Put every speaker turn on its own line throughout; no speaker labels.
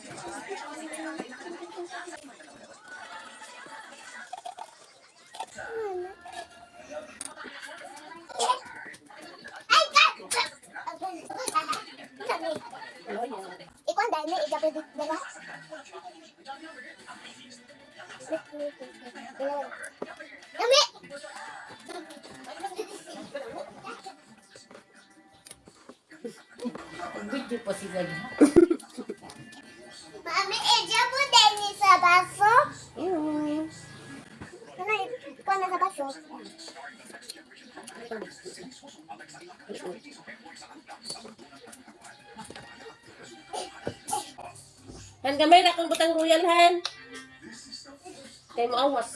Ay, ka! Ikaw ang dahil may igabi dala. Dami!
Video pa sila niya.
Mami, ija po din sa baso.
Mm.
Ano, ikaw na sa baso.
Han gamay ra kang butang royal han. Kay mo awas.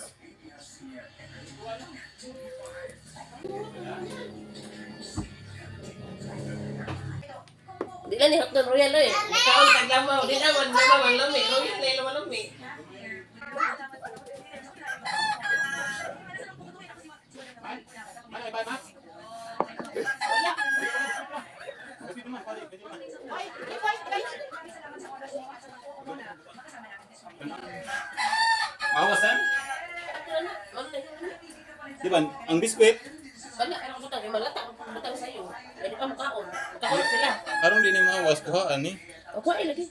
Di lang ni hotdog royal oy. Kaon tag lamaw, di lang man lamaw ang lami, royal na ila malami.
Awasan?
Ano na? Ano na yun?
Di ba? Ang biskwit,
Wala ka butang, yung malata ang butang sa'yo. Pwede pa makaon. Makaon sila.
aron din mo awas kuhaan ni.
O kuha lagi.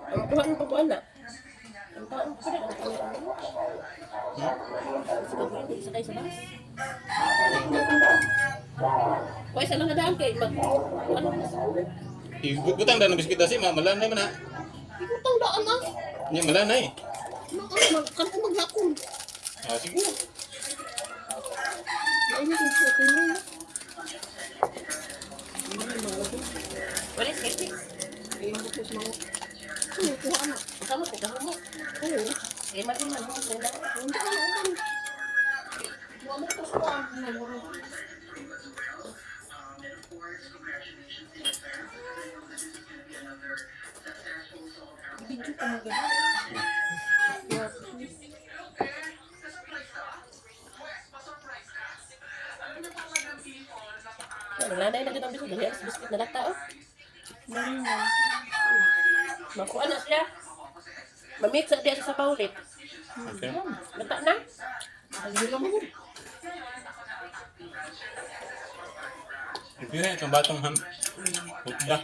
Ang kuha ng pagkuhan na. Ang kaon ko na. Siguro hindi isa kayo sa bus. Kuha isa lang na daan kay mag ano na.
Ibutang da ng biskwit dasi, malanay man ha.
Ibutang daan ah.
Nya malanay.
Ano ano mag kan ko maghakon.
Ah, siguro.
Ay na ko na. Wala sa Ay, kuha na. Kasama ko kahamo. Oo. Eh, man man mo ko na. Unta ka na uban. Wa mo ko sa
Video pa maganda.
Wala na yun ang biscuit. Dali, biscuit na lata, oh. Makuha na siya. Mamit sa diya siya sa paulit.
Okay.
Lata na.
Review na itong batong ham. Hutda.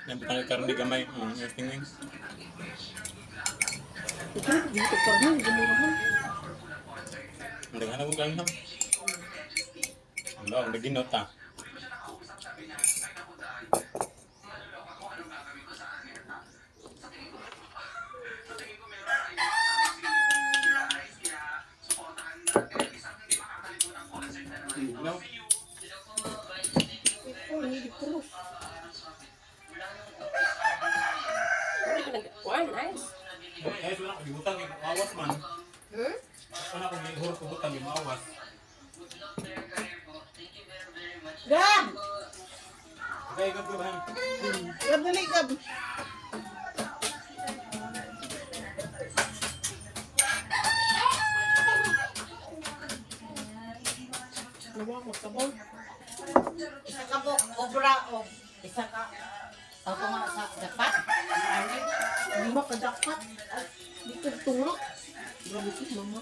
Yan butang kay karon di gamay. Yung tingin. Ang daghan akong karon ham. Ang daw, ang naginot ah. No.
Wala ka nag-kuhan, nice.
Eh, wala ko gibutang yung awas man.
Hmm?
Wala ko gihurot ko butang yung awas.
Gab!
Okay, gab gab ham.
Gab, dali, Gab. Isa ka po, obra o isa ka ako nga sa dapat.
Lima ka dapat. Dito tungo. Grabe ko, mama.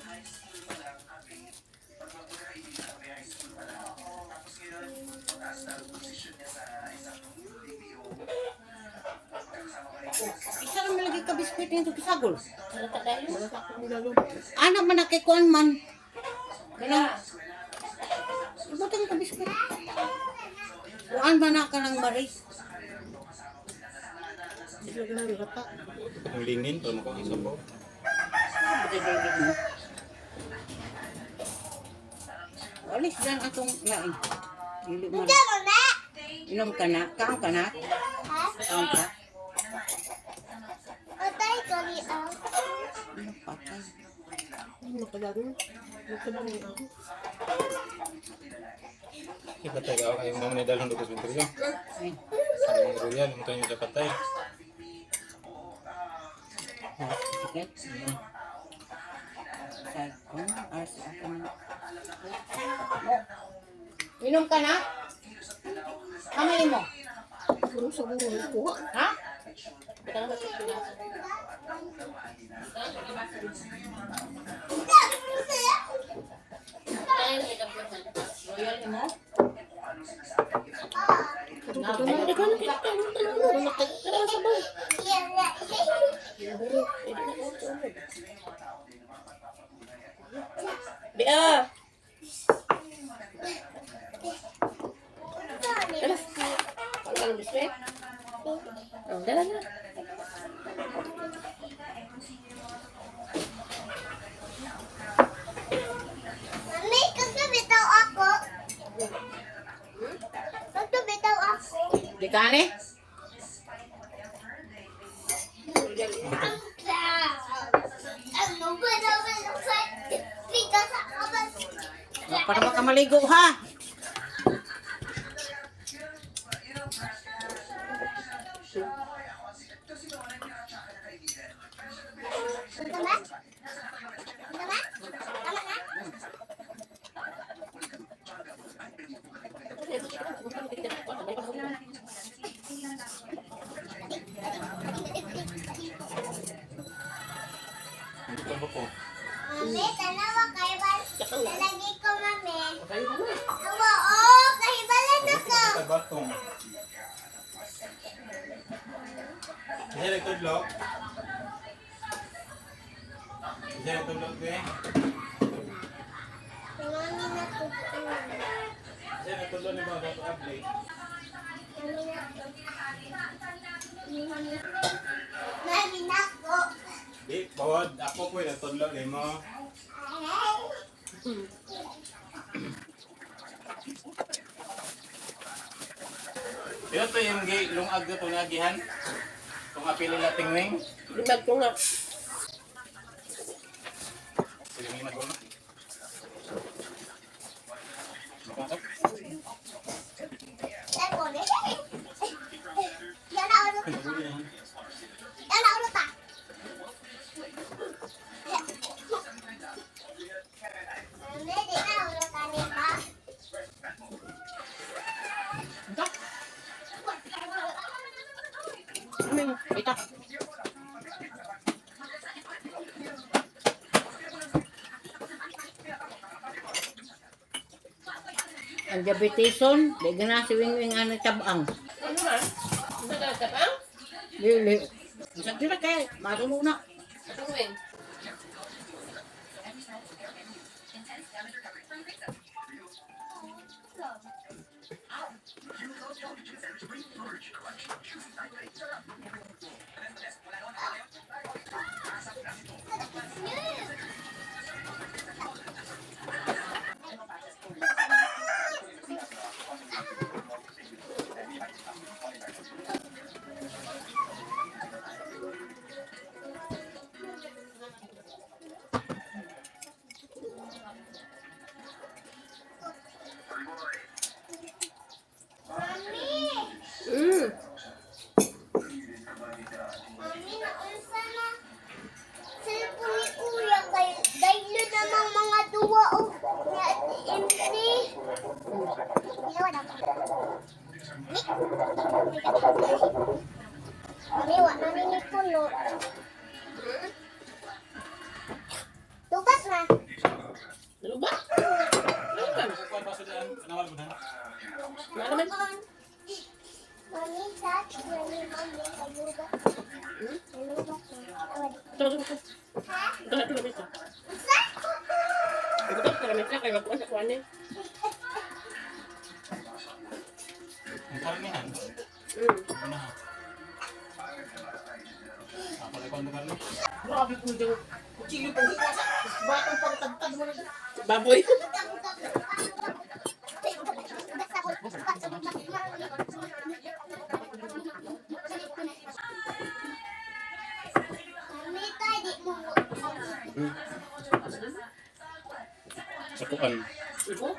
Isa lang malagi ka biskwit nito kisagol.
Lata dahil.
Anak man nakikuan man. Kanang Ibutang ka biskwit. Kuan man na ka ng maris.
Dito lang rata.
Kung lingin, para makuha ang sabaw.
Alis dyan atong lain. Dili man.
Ano na?
Inom ka na? Kaon ka na?
Ha?
Kaon ka?
Atay ko ni ang.
Ano patay?
Lima ka dapat. Dito lang ako.
Di patay ka kayo mga ni dalhon dito sa interior.
Ay,
Sa mga royal, mo tayo sa patay.
sige.
Mm.
Sa kung as ako na. Mo. Inom ka na? Kamay mo.
Puro sa guro kuha.
Ha?
Butang na sa pilaso. Royal mo? Bea! Wala nang biskwit? Oh, dala na.
Mami, kagabitaw ako. Kagabitaw ako.
Di ka ni?
Ano ba naman ang pika sa kabas?
Para baka maligo ha.
Tama? Tama? Tama na?
Hindi ko ko.
Mami, tanawa kay ba? Talagi ko, mami.
Kayo ba na?
Awa, oh, kahibalan ako.
Sa batong. Isa na tudlok. Isa na tudlok be.
Mami na to.
Isa na tudlok ni mga dato update.
Mami na to. Mami na ko.
Di, bawad. Ako po yung tudlok ni mo.
Ay.
Ito to yung lungag na ito nagihan. Kung apili na tingwing.
Limag ko nga.
Sige, may mag-uno. Mapasok.
Yan po, eh. Yan na ulo. Yan na ulo ta. Mami, di na ulo ta ni pa.
Ito. Ang diabetison, di gana si Wing Wing ano tabang.
Ano ha? Ano ka tabang?
Dili. Sa dira kay marulo na.
Atong wing.
Mami!
Mm.
Mami, naunsa na. Cellphone ni Kuya kay dahil namang mga duwa o na empty. Ilawan ako. Ni. Mami, wa na ni puno. Dugat na.
Ano ba? Ano ba?
Kukuha baso dyan. Nawal mo na.
Wala naman.
Mami, sa mami, mami, kalubat. Kalubat na. Awan.
Ito, ito, ito.
Ha?
Ito, ito, ito, ito.
Unsa?
Ito, ito, ito, ito, kay magkuhan sa kuhan eh.
Ang karnihan.
Mm.
Ano na? Ako lang kung karni.
Grabe po yung kutsilyo pang hiwa sa batang pangtagtag mo na.
Baboy.
Mami, tayo di mo.
Sa kuan.
Ibo?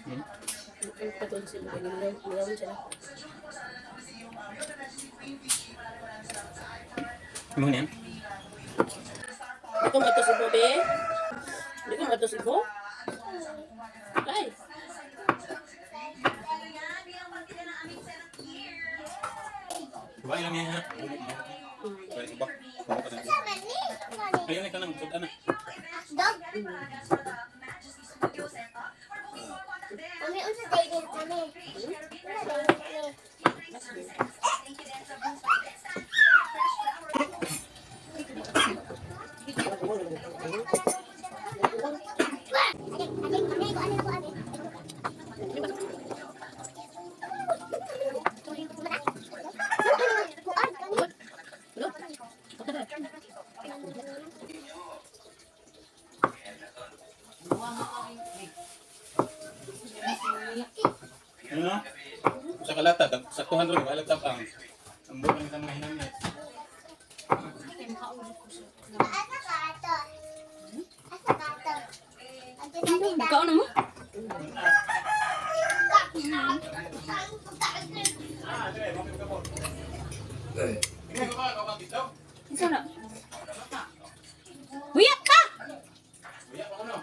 Hmm?
Ang patol si Ibo. Ginulaw, ginulaw siya.
Ano yan?
Hindi ko matos Ibo, be. Hindi ko matos Ibo. Ay.
Babae lang yan ha. Pwede subak. Subak ka na.
Sama ni. Mami.
Ayun na ka nang sud ana.
Dog. Mami, unsa day din kami? Unsa day din kami? Adik, adik, mami, ko ano na ko adik. Kuan kami.
Ano? Sa kalata, sa 200 wala tapang. Ang bukan sa mga hinamit.
Asa ka ato? Asa ka ato? Ato sa tita.
Kaon na mo?
Ah, dire, mo ka mo. Hindi ko ka dito.
Isa na. Huyak ka!
Uya pa ko no.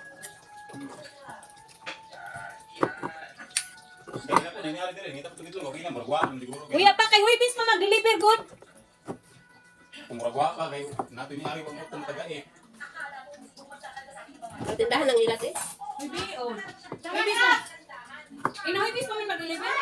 Kaya na po, nangyari dire, ngita po dito, okay lang, muragwa, siguro.
Huya pa kay Huibis pa mag-deliver good.
Kung muragwa ka, kay nato ni Ari, wag mo itong taga eh.
Ang tindahan ng ilat eh.
Huibi, oh. Huibis pa. Ina Huibis pa man mag-deliver.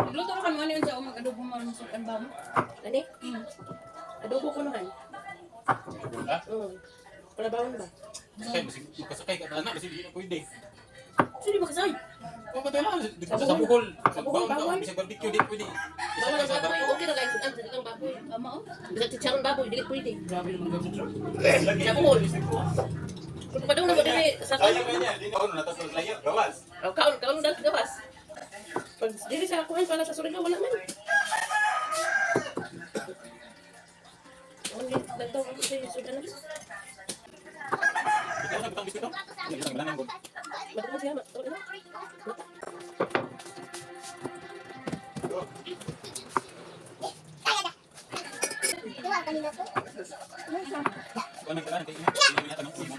Nagluto ka kami ano yun sa mag-adobo mo ng sukan ba mo?
Ani? Adobo ko naman.
Wala.
Palabawan ba?
Sakay, basig, magkasakay ka na, basig, di na pwede.
Sino ba kasay?
Kung ba tayo lang, sa Bohol,
Sa Bohol,
magbaon ka,
bawal.
bisag barbecue, di pwede. Isa
Bawal
ka
ang
sa
baboy.
barko.
Okay na guys. Ang ang baboy.
Tama oh.
Bisag chicharon baboy, dili pwede.
Grabe naman gabi
Sa Bohol. Kung padung na mo dili sa
Kaya ba niya, di na ako natatol layo, gawas.
Oh, kaon kaon dal gawas. Pag dili sa kuan para sa Surigao wala man. Only nagtaw ko sa Sudan na.
Ikaw na butang biskuit, no? Hindi, isang bilangan ko.
Matuon siya, matuon na.
Duwa kanina to.
Kuan ang kailangan, kay ina, ina, ina, tanong, ina.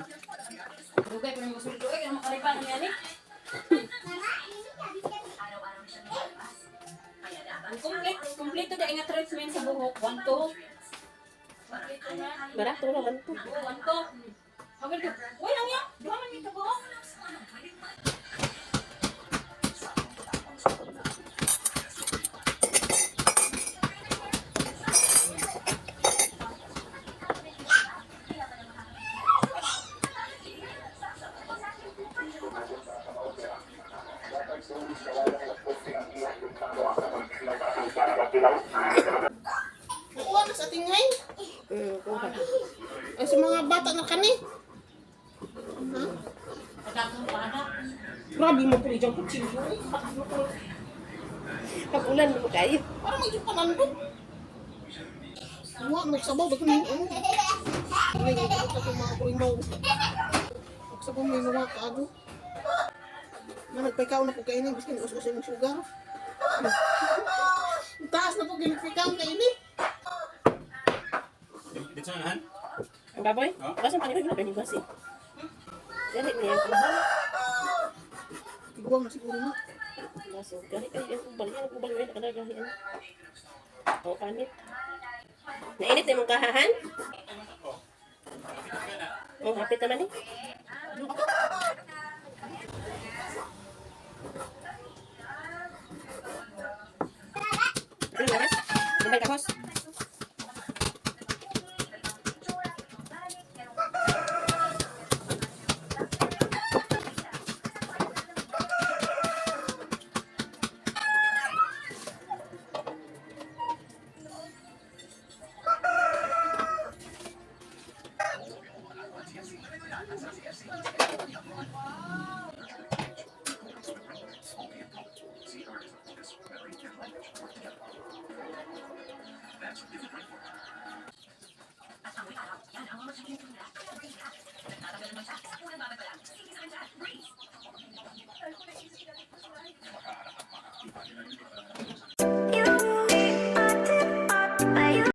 Dugay pa nang musuldo ay kaya makaripa na yan eh. Ang complete, complete na nga treatment sa buhok. 1, 2. Complete na.
Barato naman to.
Oo, 1, 2. Hagal ko. Uy, ang ya. Duha man mi ka buhok.
Nakuha na sa tingay.
Kuha.
Ay, sa mga bata na kani. Ha? Grabe mo puli dyan kutsilyo. Ay,
Pag ulan mo kayo.
Parang medyo panandok. Wa, nagsabaw. Ba't may ano? Ay, nagsabaw sa mga kurimaw. Nagsabaw may nawa ka ano. Na nagpikaw na po kayo ni. Biskin us-us yung sugar. Ang taas na po ginagpikaw kayo ni.
Dito sa han?
Ang baboy?
Oh.
Basta pa nila ganing basi. Dali niya ang baboy.
Iguang na siguro na.
Basi gani kay ang ubal yan, ubal yan kadagahi yan. Oh, panit. Nainit na imong kahahan? Oh, hapit naman eh. Ano oras? Gabay kahos.